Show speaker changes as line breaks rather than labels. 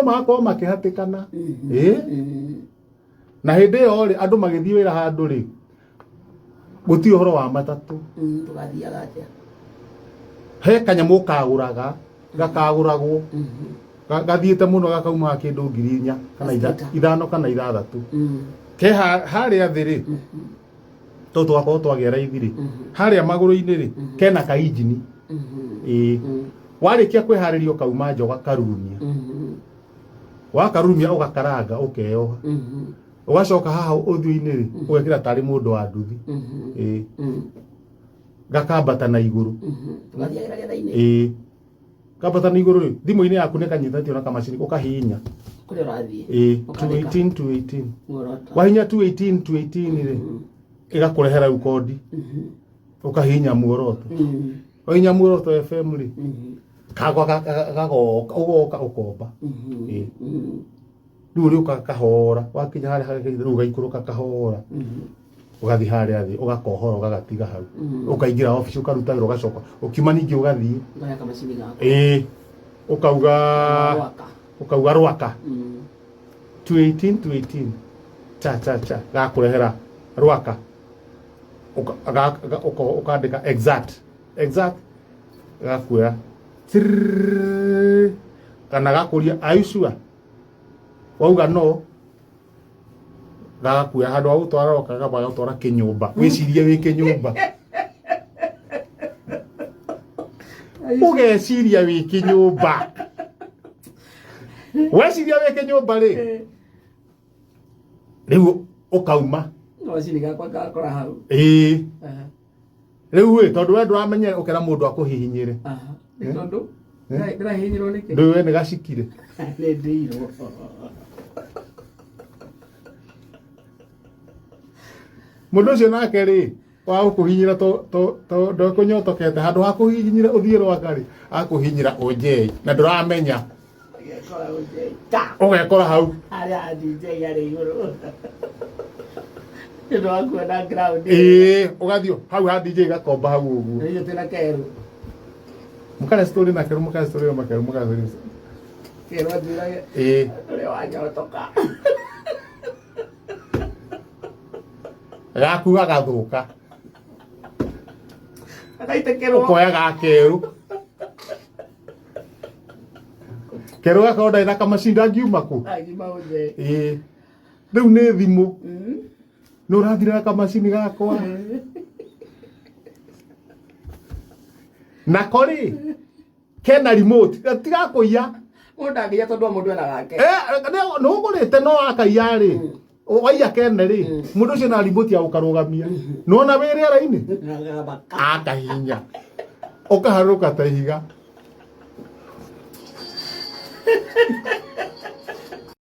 Magakorwo makĩhatĩkana. Ĩĩ. Na hĩndĩ ĩyo rĩ, andũ magĩthiĩ wĩra handũ rĩ, gũtirĩ ũhoro wa matatũ.
Tũgathiaga atĩa?
He kanyamũ kagũraga, gakagũragwo, gathiĩte mũno gakauma kĩndũ 4,000 kana
Gasketa.
5 kana 6. Ke harĩa thĩ rĩ, tondũ twakorwo twagĩa raithi rĩ, harĩa magũrũ-inĩ rĩ, kena ka injini. Ĩĩ. Warĩkia kwĩharĩria ũkauma nja ũgakarurumia. Wakarurumia ũgakaranga ũkeyoha. Ũgacoka haha ũthiũ-inĩ rĩ, ũgekĩra tarĩ mũndũ wa nduthi. Ĩĩ. Gakambata na igũrũ.
Tũgathiagĩra gĩtha-inĩ.
Ĩĩ. Kambata na igũrũ rĩ, thimũ-inĩ yaku nĩ kanyitĩtio na kamacini ũkahihinya.
Kũrĩa ũrathiĩ.
Ĩĩ.
Ũkandĩka.
218 218.
Muoroto.
Wahihinya 218 218 rĩ, ĩgakũrehera rĩu kondi. Ũkahihinya muoroto. Wahihinya Muoroto FM rĩ, kagwa gagoka ũgoka ũkomba. Ĩĩ. Rĩu ũrĩũkaga kahora wakinya harĩa hagĩrĩire rĩu ũgaikũrũka kahora ũgathiĩ harĩa thĩ ũgakohora ũgagatiga hau ũkaingĩra obici ũkaruta wĩra ũgacoka ũkiuma ningĩ ũgathiĩ.
Ngoya kamacini gakwa.
Ĩĩ, ũkauga
Rwaka.
Ũkauga Rwaka 218 218 cha cha cha, gakũrehera Rwaka. Ũkandĩka exact exact, gakuoya tirrrr, kana gakũria, "Are you sure?" Wauga no, gagakuoya handũ ha gũtwara Rwaka gakaba gagũtwara kĩnyũmba. Wĩcirie wĩ kĩnyũmba, ũgeciria wĩ kĩnyũmba. Weciria wĩ kĩnyũmba rĩ, rĩu ũkauma.
Kamacini gakwa gakora hau.
Ĩĩ. Rĩu ĩ, tondũ we ndũramenyera, ũkera mũndũ akũhihinyĩre.
Aha. Nĩ tondũ ndĩrahihinyĩrwo nĩkĩ?
Ndũĩ we nĩ gacikire.
Nĩ ndĩirwo.
Mũndũ ũcio nake rĩ, wa gũkũhinyĩra to ndekũnyotokete, handũ ha kũhihinyĩra ũthiĩ Rwaka rĩ, akũhinyĩra ũnjei na ndũramenya.
Ũgekora ũnjei. Ta.
Ũgekora hau.
Harĩa DJ arĩ igũrũ. Nĩ ũndũ wa kuona ground.
Ĩĩ, ũgathiĩ hau ha DJ gakomba hau ũguo.
Na ithuĩ twĩna kerũ.
Mũkare story na kerũ, mũkare story na makerũ, mũkare story.
Kerũ anjĩrage.
Ĩĩ.
Ũrĩa wanyotoka.
Gaku gagathũka.
Agaitĩkĩrwo.
Ũkoya ga kerũ. Kerũ gakorwo ndarĩ na kamacini, ndangiuma kũ.
Agima ũnjei.
Ĩĩ, rĩu nĩ thimũ nĩ ũrathire na kamacini gakwa nako rĩ, kena remote gatigakũiya.
Mũndũ ndangĩiya tondũ o mũndũ ena gake.
Nĩ ũgũrĩte no akaiya rĩ, waiya kene rĩ, mũndũ ũcio na remote ya gũkarũgamia nĩwona wĩ rĩera-inĩ.
Gabaka.
Akahinya ũkaharũrũka ta ihiga.